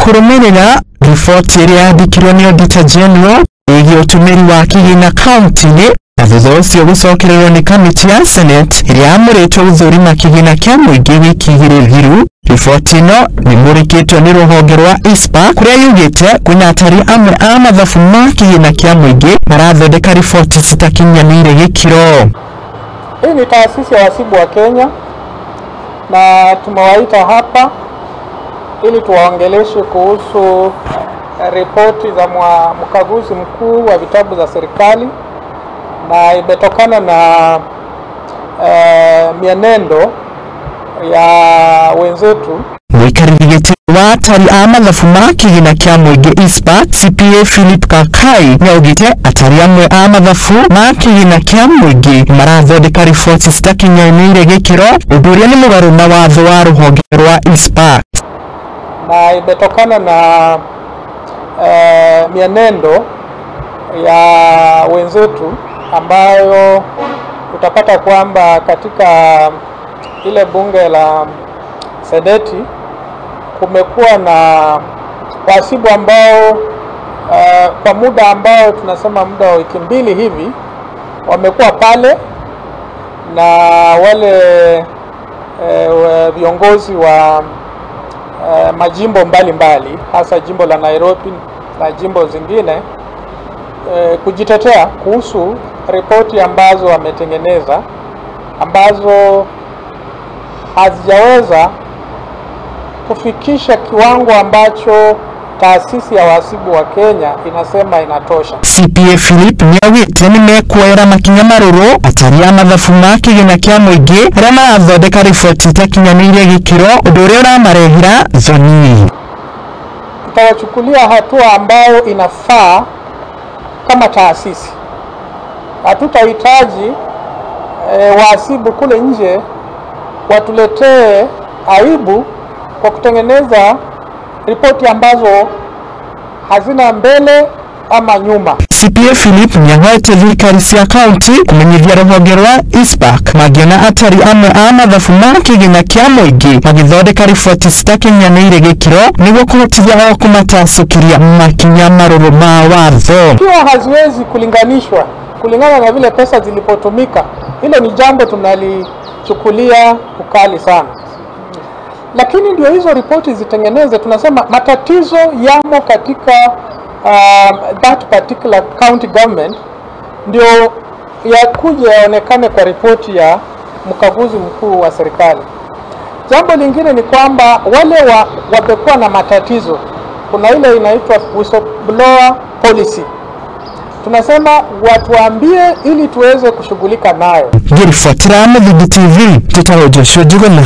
Kurumirira riboti ĩrĩa yandĩkirwo nĩ Auditor General ĩgiĩ ũtũmĩri wa kĩgĩna kaunti-inĩ na thutha ũcio gũcokererwo nĩ kamĩtĩ ya Senate ĩrĩa yamũrĩtwo gũthũrima kĩgĩna kĩa mũingĩ wiki igĩrĩ thiru. Riboti ĩno nĩmũrĩkĩtwo nĩ rũhonge rwa ICPAK kũrĩa yugĩte kwĩna atari amwe a mathabu ma kĩgĩna kĩa mũingĩ marathondeka riboti citakinyanĩire gĩkĩro. Hii ni taasisi ya wahasibu wa Kenya na tumewaita hapa ili tuwaongeleshe kuhusu ripoti za mkaguzi mkuu wa vitabu za serikali, na imetokana na mienendo ya wenzetu. Mũikarĩri gĩtĩ wa atari a mathabu ma kĩgĩna kĩa mũingĩ ICPAK CPA Philip Kakai nĩaugĩte atari amwe a mathabu ma kĩgĩna kĩa mũingĩ marathondeka riboti citakinyanĩire gĩkĩro, ũndũ ũrĩa nĩ mũgarũ na watho wa rũhonge rwa ICPAK. Na imetokana na mienendo ya wenzetu ambayo utapata kwamba katika ile bunge la Seneti kumekuwa na wahasibu ambao kwa muda ambao tunasema muda wa wiki mbili hivi wamekuwa pale na wale viongozi wa majimbo mbalimbali, hasa jimbo la Nairobi na jimbo zingine, kujitetea kuhusu ripoti ambazo wametengeneza ambazo hazijaweza kufikisha kiwango ambacho taasisi ya wahasibu wa Kenya inasema inatosha. CPA Philip nĩaugĩte nĩmekuoera makinya marũrũ atari a mathabu ma kĩgĩna kĩa mũingĩ arĩa marathondeka riboti itakinyanĩire gĩkĩro, ũndũ ũrĩa ũramarehera thoni. Tutawachukulia hatua ambayo inafaa kama taasisi. Hatutahitaji wahasibu kule nje watuletee aibu kwa kutengeneza ripoti ambazo hazina mbele ama nyuma. CPA Philip nĩahoete thirikari cia kaunti kũmenyithia rũhonge rwa ICPAK mangĩona atari amwe a mathabu ma kĩgĩna kĩa mũingĩ magĩthondeka riboti citakinyanĩire gĩkĩro nĩguo kũhotithia o kũmatacũkĩria makinya marũrũ ma watho. Ikiwa haziwezi kulinganishwa kulingana na vile pesa zilipotumika, hilo ni jambo tunalichukulia ukali sana. Lakini ndio hizo ripoti zitengeneze, tunasema matatizo yamo katika that particular county government, ndio yakuja yaonekane kwa ripoti ya mkaguzi mkuu wa serikali. Jambo lingine ni kwamba wale wamekuwa na matatizo, kuna ile inaitwa whistleblower policy. Tunasema watuambie ili tuweze kushughulika nayo. Ngĩribuatĩra Mũthingi TV, tũtagwo Joshua Njuguna.